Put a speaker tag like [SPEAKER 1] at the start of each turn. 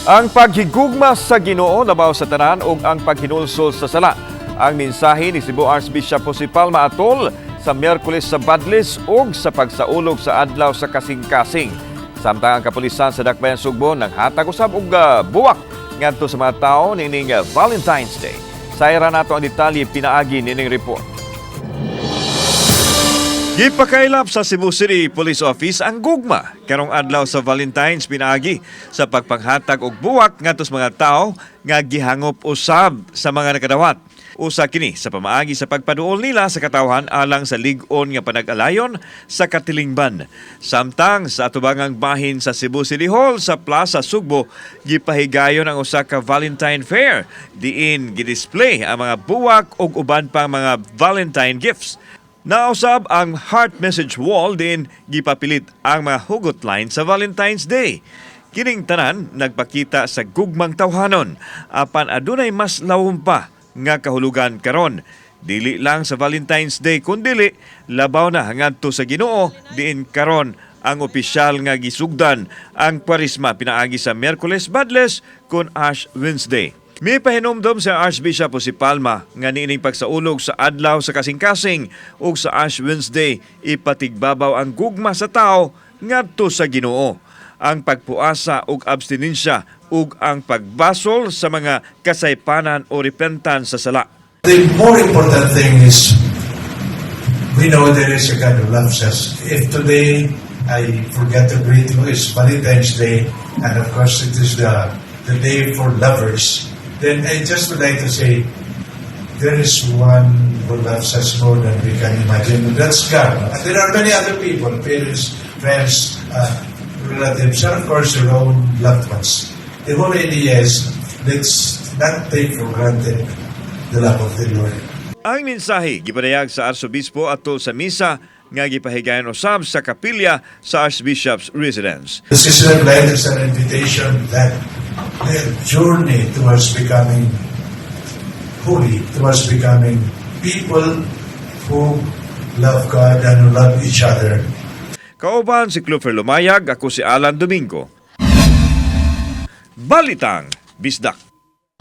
[SPEAKER 1] Ang paghigugma sa Ginoo labaw sa tanan ug ang paghinulsol sa sala. Ang mensahe ni Cebu Archbishop Jose Palma atol sa Miyerkules sa Badlis ug sa pagsaulog sa Adlaw sa Kasing-kasing. Samtang ang kapulisan sa Dakbayan Sugbo nanghatag usab og buwak ngadto sa mga tawo niining Valentine's Day. Sayra nato ang detalye pinaagi niining report. Gipakailap sa Cebu City Police Office ang gugma karong adlaw sa Valentine's pinaagi sa pagpanghatag og buwak ngadto sa mga tawo nga gihangop usab sa mga nakadawat. Usa kini sa pamaagi sa pagpaduol nila sa katawhan alang sa lig-on nga panag-alayon sa katilingban. Samtang sa atubangang bahin sa Cebu City Hall sa Plaza Sugbo, gipahigayon ang usa ka Valentine Fair diin gidisplay ang mga buwak ug uban pang mga Valentine gifts. Nausab ang heart message wall diin gipapilit ang mga hugot line sa Valentine's Day. Kining tanan nagpakita sa gugmang tawhanon apan adunay mas lawom pa nga kahulugan karon. Dili lang sa Valentine's Day kundili labaw na ngadto sa Ginoo diin karon ang opisyal nga gisugdan ang Kwaresma pinaagi sa Miyerkules Badles kon Ash Wednesday. Mipahinumdom sa Archbishop Jose Palma nga niining pagsaulog sa Adlaw sa Kasing-kasing ug sa Ash Wednesday, ipatigbabaw ang gugma sa tao ngadto sa Ginoo, ang pagpuasa ug abstinensya ug ang pagbasol sa mga kasaypanan o repentance sa sala.
[SPEAKER 2] The more important thing is we know there is a God who loves us. If today I forget to greet you, it's Valentine's Day, and of course it is the day for lovers, then I just would like to say there is one who loves us more than we can imagine, and that's God. And there are many other people, parents, friends, relatives, and of course your own loved ones. The whole idea is let's not take for granted the love of the Lord.
[SPEAKER 1] Ang mensahe gipadayag sa Arsobispo atol sa misa nga gipahigayon usab sa kapilya sa Archbishop's residence.
[SPEAKER 2] The season of Lent is an invitation that the journey towards becoming holy, towards becoming people who love God and who love each other.
[SPEAKER 1] Kauban si Clover Lumayag, ako si Alan Domingo. Balitang Bisdak.